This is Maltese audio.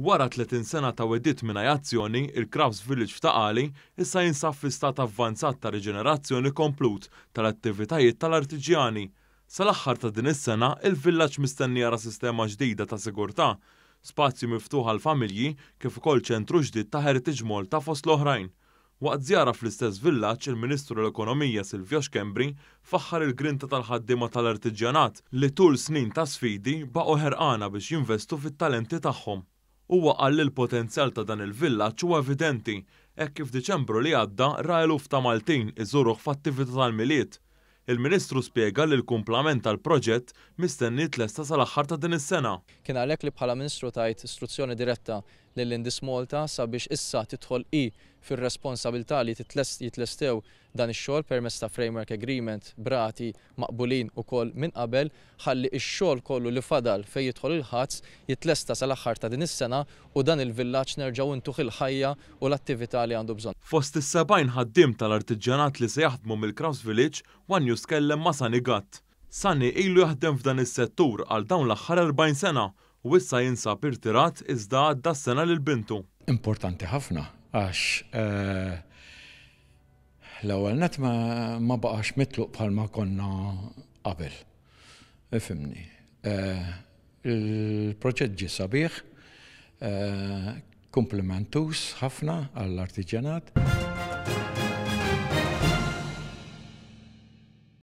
Wara 30 sena ta' wegħdiet mingħajr azzjoni, il-Crafts Village f'Ta' Qali issa jinsab fi stat avvanzat ta' riġenerazzjoni komplut tal-attivitajiet tal-artiġjani. Sal-aħħar ta' din is-sena, il-villaġġ mistenni jara sistema ġdida ta' sigurtà, spazju miftuħ għall-familji kif ukoll ċentru ġdid ta' Heritage Malta fost l-oħrajn. Waqt żjara fl-istess villaġġ, il-Ministru l-Ekonomija Silvio Schembri faħħar il-grinta tal-ħaddiema tal-artiġjanat li tul snin ta' sfidi baqgħu ħerqana biex jinvestu fit-talenti tagħhom. Huwa qal li l-potenzjal ta' dan il-villaġġ huwa evidenti hekk kif Diċembru li għadda ra eluf ta' Maltin iżuruh f'attività tal-Milied. Il-Ministru spjega li l-kumplament tal-proġett mistenni jitlesta sal-aħħar ta' din is-sena. Kien għalhekk li bħala Ministru tajt istruzzjoni diretta lil Indis Malta sabiex issa tidħol hi fir-responsabilità li jitlestew dan ix-xogħol permezz ta' framework agreement b'rati maqbulin ukoll minn qabel ħalli x-xogħol kollu li fadal fejn jidħol il-ħads jitlesta sal-aħħar ta' din is-sena u dan il-villaġġ nerġgħu ntuh il-ħajja u l-attività li għandu bżonn. Fost is-70 ħaddiem tal-artiġjanat li se jaħdmu mill-Crafts Village, one News tkellem ma' Sunny Gatt. Sunny ilu jaħdem f'dan is-settur għal dawn l-aħħar 40 sena u issa jinsab irtirat iżda għadda s-sena lil bintu. Importanti ħafna għax l-ewwel nett ma baqax mitluq bħalma konna qabel. Ifhimni. Il-proġett ġie sabiħ, kumplimentuż ħafna għall-artiġjanat.